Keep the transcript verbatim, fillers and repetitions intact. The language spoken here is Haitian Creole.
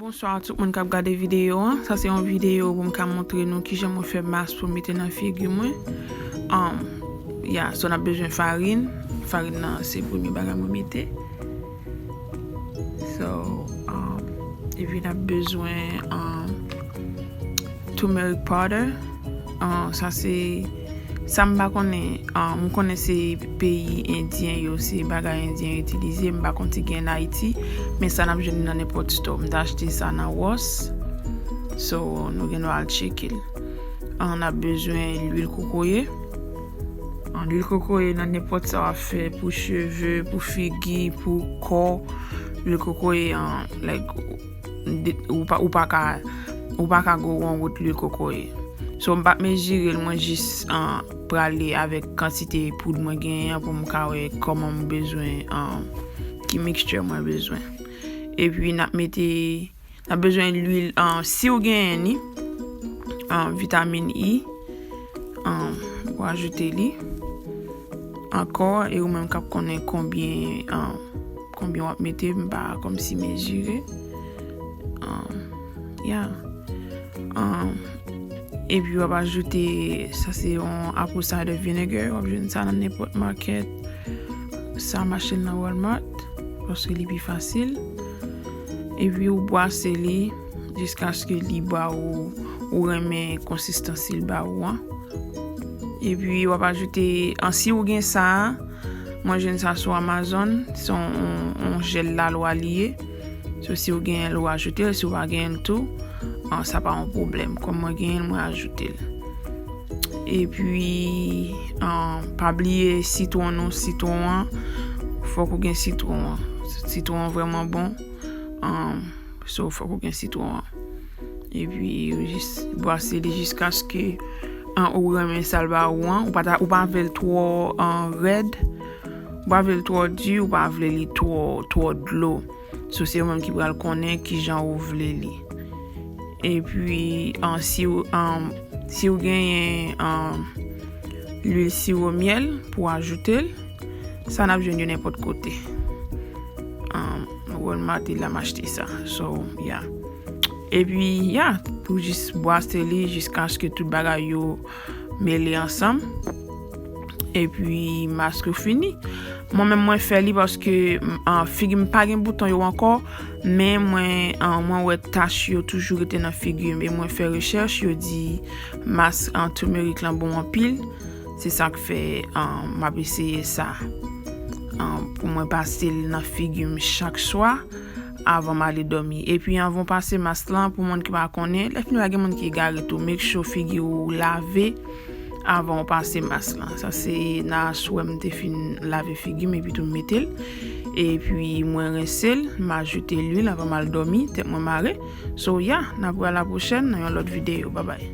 Bonswa tout moun k ap gade videyo an. Sa se yon videyo pou m ka montre nou kijan mwen fè mas pou m mete nan figi mwen. Um, ya, so n ap bezwen farin. Farin nan se premye bagay mwen mete. So, um, epi n ap bezwen, um, turmeric powder. Ah, sa se, sa m pa konnen, ah, m konnen se peyi endyen yo, se bagay endyen yo itilize, m pa konn si gen an Ayiti, men sa n ap jwenn nan nenpòt store. M t achte sa nan Ross. So, nou gen dwa al tcheke l. Ah, n ap bezwen lwil kokoye. Ah, lwil kokoye nan nenpòt sa w ap fè pou cheve, pou figi, pou kò. Lwil kokoye, ah, like, de- ou pa, ou pa ka, ou pa ka go wrong with lwil kokoye. So, m p ap mezire l, mwen jis, ah, prale avèk kantite poud mwen genyen an pou m ka wè kòman m bezwen, ah, ki mixture mwen bezwen. Epi n ap mete, n ap bezwen lwil, ah, si w genyen ni, ah, vitamin E, ah, ou ajoute li ankò, e ou menm k ap konnen konbyen, ah, konbyen w ap mete, m pa kòmsi mezire. Ah, ya. Ah, epi w ap ajoute, sa se yon apple cider vinegar, w ap jwenn sa nan nenpòt market. Sa m achte l nan Walmart, paske li pi fasil. Epi w bwase li jiskaske li ba ou, ou renmen konsistans li ba ou an. Epi w ap ajoute, an, si w gen sa a, mwen jwenn sa sou Amazon, se yon, yon, yon jèl lalwa li ye. So, si w genyen l, ou ajoute l, si w pa genyen l tou, an, sa pa yon pwoblèm. Kòm mwen genyen l, mwen ajoute l. Epi, an, pa bliye sitwon nou, sitwon an, fòk ou gen sitwon an. Sitwon an vrèman bon. An, so, fòk ou gen sitwon an. Epi, ou jis bwase li jiskaske, an, ou renmen sa l ba ou an. Ou pa ta, ou pa vle l twò, an, rèd. Ou pa vle l twò di, ou pa vle li twò, twò dlo. So, se ou menm ki pral konnen kijan ou vle li. Epi, an, si w, an, si w genyen, an, lwil siwo myèl pou ajoute l, sa n ap jwenn yo nenpòt kote. An, Walmart e la m achte sa. So, ya. Epi, ya, ou jis bwase li jiskaske tout bagay yo mele ansanm. Epi, mask ou fini. Mwen menm, mwen fè li paske, m, an, figi m pa gen bouton yo ankò, men mwen, an, mwen wè tach yo toujou rete nan figi m. E mwen fè rechèch, yo di mask an turmeric lan bon anpil. Se sa k fè, an, m ap eseye sa. An, pou mwen pase l nan figi m chak swa avan m ale dòmi. Epi anvan w pase mas lan, pou moun ki pa konnen, lè fini la gen moun ki egare tou, make sure figi w lave avan w pase mas lan. Sa se nan aswè m te fin lave figi m epi tou m mete l. Epi mwen rense l, m ajoute lwil avan m al dòmi, tèt mwen mare. So, ya, n ap wè a la pwochèn nan yon lòt videyo. Babay.